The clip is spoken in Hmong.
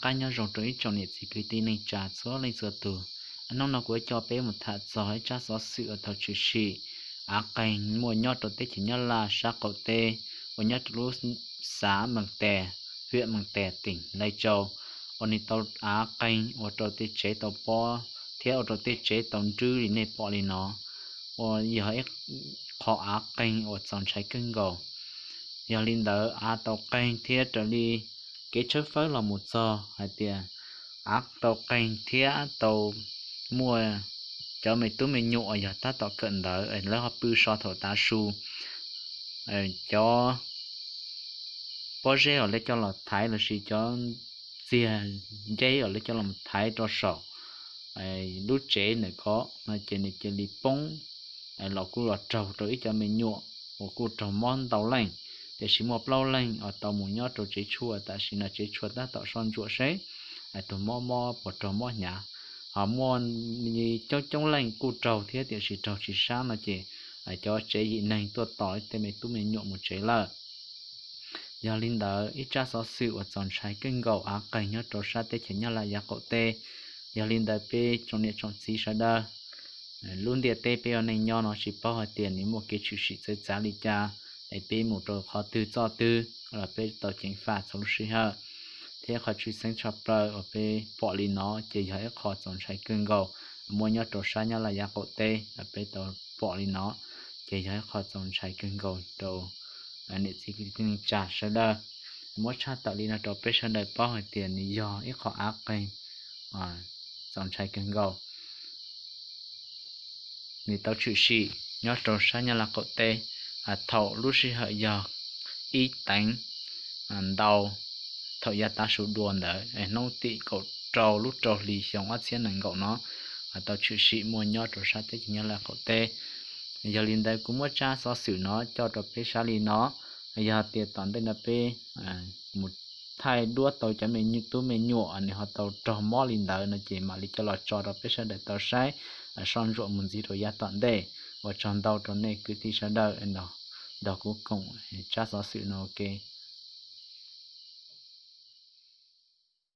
Qab nyob zoo rau ib tsoom niam txiv kwv tij neej tsa txhua leej txhua tus. Hnub no kuv yuav coj peb mus tham txog ib tsab xov xwm uas thaum tshwm sim av qeeg muaj nyob rau teb chaws Nyab Laj sab qaum teb, uas nyob rau lub xav Mees Tes, hiam Mees Tes, teem Lais Tsau, uas nws tau av qeeg ua rau tej tsev tau pob thiab ua rau tej tsev tau nrwb li nej pom li no, uas yog ib qho av qeeg uas txaus ntshai kawg nkaus. Yog li ntawd av tau qeeg thiab raws li kev tshawb fawb los mus txog hais tias av tau qeeg thiab tau muaj cov me tub me nyuam uas yog tab tom kawm ntawv lawv ho pw so thaum tav su, cov pob zeb uas lawv coj los thaiv lossis cov txiag nceb uas lawv coj los thaiv rau saum lub tsev ntawm ko no ces nws cia li poob los kuj los raug rau ib cov me nyuam uas kuj raug mob ntau leej, tiam sis muaj plaub leeg uas tau mus nyob rau tsev tshuaj. Tam sim no tsev tshuaj tab tom soj ntsuam seb tus mob mob puas raug mob hnyav. Ho muaj coob coob leej kuj raug thiab tiam sis raug tsis sab no ces cov tsev yim neeg tuaj tos tej me tub me nyuam mus tsev lawm. Yog li ntawd ib tsab xov xwm uas txaus ntshai kawg nkaus av qeeg nyob rau sab teb chaws Nyab Laj yav qaum teb. Yog li ntawd peb tsoom niam tsoom txiv sawv daws, lub ntiaj teb peb ua neej nyob no tsis paub hais tias nws muaj kev tshwm sim txawv txav li cas, es peb mus rau qhov twg txoj twg los peb tau ceev faj txhua lub sij hawm. Thiab qhov tshwj xeeb tshaj plaws uas peb pom li no ces yog ib qho txaus ntshai kawg nkaus muaj nyob rau sab Nyab Laj yav qaum teb, peb tau pom li no ces yog ib qho txaus ntshai kawg nkaus rau niam txiv kwv tij neej tsa sawv daws. Muab tshaj tawm li no rau peb sawv daws paub hais tias nws yog ib qho av qeeg txaus ntshai kawg nkaus. Nws tau tshwm sim nyob rau sab Nyab Laj qaum teb thaum lub sij hawm yog ib teev ntau thaum yav tav su dua ntawd hnub tim kaum rau lub rau hli xyoo ob txhiab nees nkaum no tau tshwm sim muaj nyob rau sab teb chaws Nyab Laj qaum teb. Yog li ntawd kuv muab tsab xov xwm no coj rau peb saib li no. Yog tias tom ntej no peb mus thaij duab tau cov me tub me nyuam nws ho tau raug mob li ntawd no ces mam li coj los tso rau peb sawv daws tau saib soj ntsuam mus ntxiv rau yav tom ntej. Ua tsaug ntau rau nej kwv tij sawv daws nrog kuv koom tsab xov xwm no ua ke.